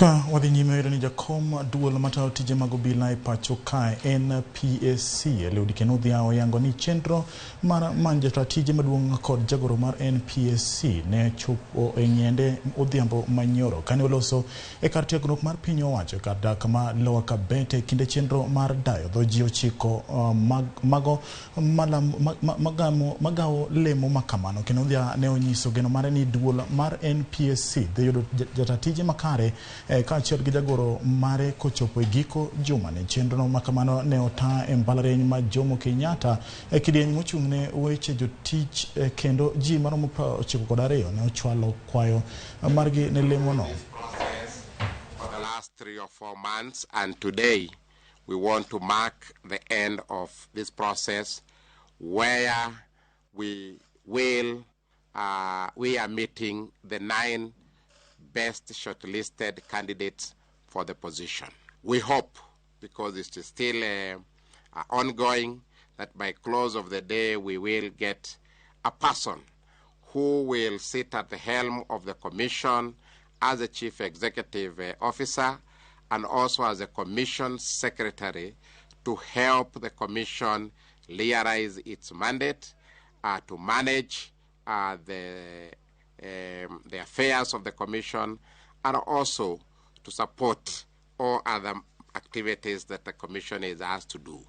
Ka wadhi nyime, yudo ni jakom duol matayo tije mag obila e pacho kae, NPSC, Eliud Kinuthia, oyango ni chenro mar manyo jata tije maduong' kod jagoro mar NPSC ne chopo e ng'iende odhiambo manyoro kane oloso e kar tiegruok mar piny owacho e kar dak ma Lower Kabete e kinde chenro mar dayo dho ji 9 mag, mago malam, ma, ma, magamo, magawo lemo makamano. Kinuthia ne onyiso geno mare ni duol mar NPSC dhi yudo jata tije makare kaachiel gi jagoro mare kochopo e giko jumani. Chenro makamano ne ota e mbalariany ma Jomo Kenyatta e kidieny mochung' ne weche jotich, kendo ji maromo 92 ne ochwalo kwayo margi ne lemono. For the last 3 or 4 months, and today we want to mark the end of this process where we are meeting the nine best shortlisted candidates for the position. We hope, because it is still ongoing, that by close of the day we will get a person who will sit at the helm of the commission as a chief executive officer and also as a commission secretary to help the commission realize its mandate, to manage the affairs of the commission and also to support all other activities that the commission is asked to do.